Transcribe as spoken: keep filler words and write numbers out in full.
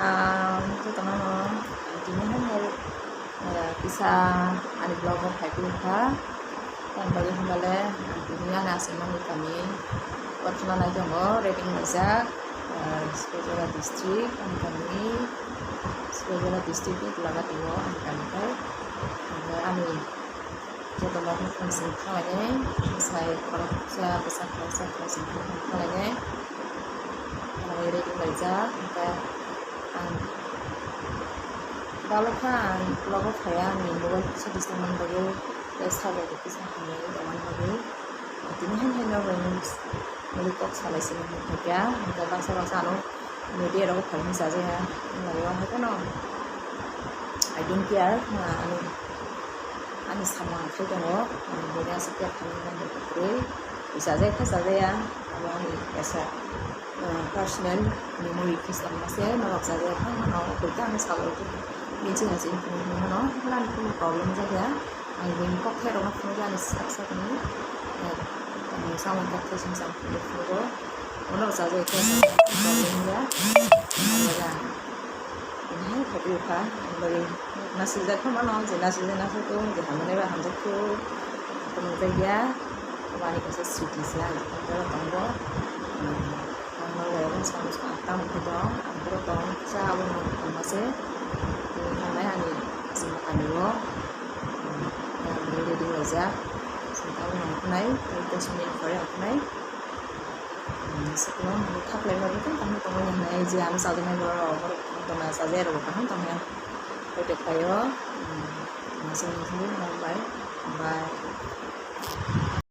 Ah, jotono no tini hai hai, eh, kisa ani vlog o phai philwkha. Tamni bagwi hwnba le tini ani aswk mani kami Kothoma nai tongo, rating laijak, eh, Sipaijala district ani kami, Sipaijala district ni Tulagati o ani kami khai. Hwnba ani jotono buphang song thanglainai, bwsai khoroksa, bwsa khoroksa, buphang song thanglainai. Ang ready laijak, hwnkhe ang balokha ang vlog o phaiya, ani mobile kisa disturb man bagwi, tei sabo bo kisa hamya wngwi tongmani bagwi. Tini hai haino muli kok salai sini hwnkhe, hwnkhe baksa baksa ano media rogo phai hwnwi chajakya, wngmani o haikhe no I don't care, ani, ani samung ang khai tongo, ani boni aswk care khaimani nangya kwrwi, chajakya khe chajakya, abo ani kaisa, ah, personal memory khe se tongma se, norok chajakya khe mano, koi ta ani salo, binsi hai se information mano, ani kunu problem jakya. Ang bini kokthairokno phunukjani sak sakni, eh, samung kokthaising samung phunukgo. Bono bwsajwi khe problem ya. Hamya da. Hai phaikhe kha, bai nasijak kha mano, je nasijak nasijak, je hamjaknai bai hamjakthok. Phunukjakya. Wani kaisa siti se ang tongo. Ang no level samung samung tamo khe dong. Ang borok tong sa abo no tongma se. Tini thangnai ani aswk kami o. Ready wajak. Sini tabuk nangkuknai, tei dos minute pore nangkuknai. Sikno thaklai ma tong tong tong hinai je ano chajaknai borok, borok tong tong chajaknai rok kaham tong ya. Koi tok paio. Masuk masuk bye bye.